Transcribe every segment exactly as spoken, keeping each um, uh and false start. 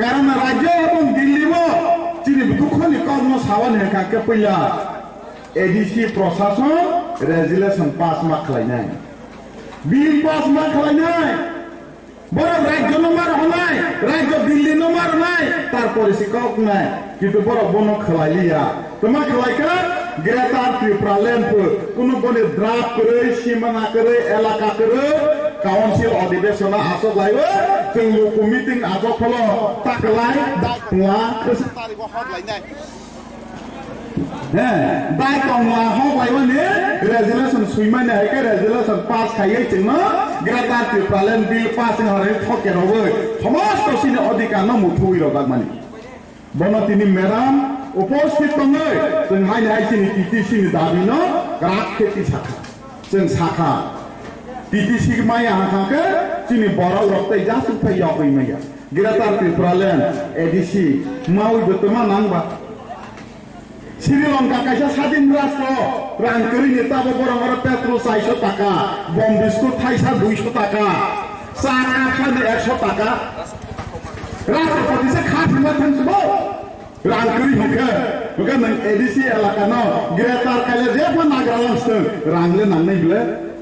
Karon rajyo ebong Delhi o chini dukhoni kokno sawan hwnkha khe puila A D C prosason resolution pass ma khlainai, bill pass ma khlainai. Borok rajyo no ma rohonai, rajyo Delhi no ma rohonai, tarpore se kok nai. Kintu borok bono khlai liya. Tama khlai kha, Greater Tripura Land pho, kunu boni draft kwrwi, simana kwrwi, elaka kwrwi, council adhibeshona asok laiwi, chwng luku meeting asok pholo taklai, dakla, kwsa tarigo hok lainai. He, dai tongma hok laimani resolution swimani hai khe resolution pass khaiwi chwngno Greater Tipraland Bill pass wng hwnwi thokke rogwi somosto chini adhikar no muthubwi rojak mani. Bono tini madam uposthit tongwi chwng haini hai chini T T C ni dabi no kwrak khe tisakha. Chwng sakha, T T C maya hwnkha khe chini borok rok tei jasuk phai yogwi maya. Greater Tipraland A D C mawi bo twma nang ba. Sri Lanka kaisa sadin rastro, rang kwrwini tabo borok oro petrol chaisho taka, bom biskut thaisa duisho taka, cha kapsani eksho taka. Rashtrapati se kha thangma thangsibo. Rang kwrwi hwnkhe, hwnkhe nwng A D C elaka no greater kaile jeba nagra lang swng, rang le nangnai ble.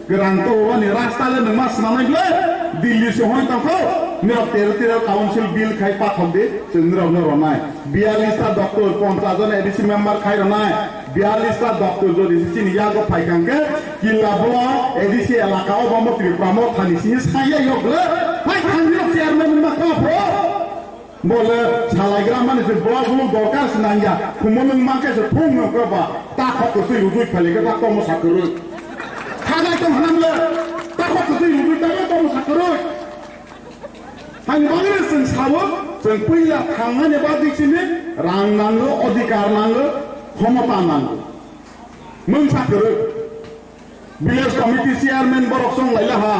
Kwrang to wani rasta le nwng ma swnamnai ble. Delhi se hoi tongkho, nirok territorial council bill khai pathok di, chwng nirok no ronai. Biyalista doctor ponchas jon A D C member khai ronai. Biyalista doctor jodi se chini yago phai kang khe, killa bolo A D C elaka o bambo Tripura mo thani sini saya yok ble. Hai thang nirok chairman ma kha pho. Bole salaigra mani se bwlak buluk dorkar se nangya. Khumo nwng ma khe se phung nwng khe ba. Ta khok kwsui lujui phali khe ta tomo sa kwrwi. Khagai tong hanam le. Ta khok kwsui lujui ta le tomo sa kwrwi. Hani bagwi chwng sawo, chwng puila thangmani bagwi chini rang nango, adhikar nango, khomota nango. Nwng sa kwrwi. Village committee chairman borok chong laila ha.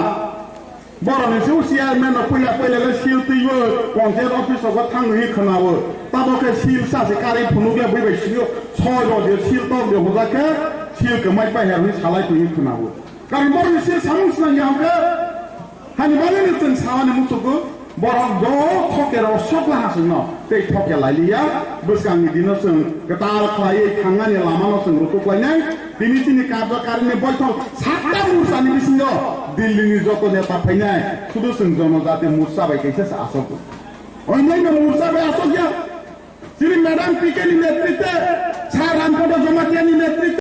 Borok ni seu chairman no puila puila le seal twiwi panchayat office rogo thang nwi khwnawo. Tabo khe seal sa se kari phunuk le bui bai sio. Soi rok je seal tok de hoja khe seal kwmai pai her hwi salai twi khwnawo. Karon borok ni seal samung swnam ya hwnkhe. Hani bagwi no chwng sawani muchungo borok do thoke rok sok laha chwngno tei thoke lailiya. Bwskangni dino chwng kwtal khlaiwi thangmani lamano chwng rutuk lainai. Tini chini karjakarini boithok satta morsani bisingo Delhi ni joto neta phainai. Sudu chwng jonojati morcha bai kaisa se asok. Onyaino morcha bai asok ya. Chini madam P K ni netrite, Sir Rampada Jamatia ni netrite,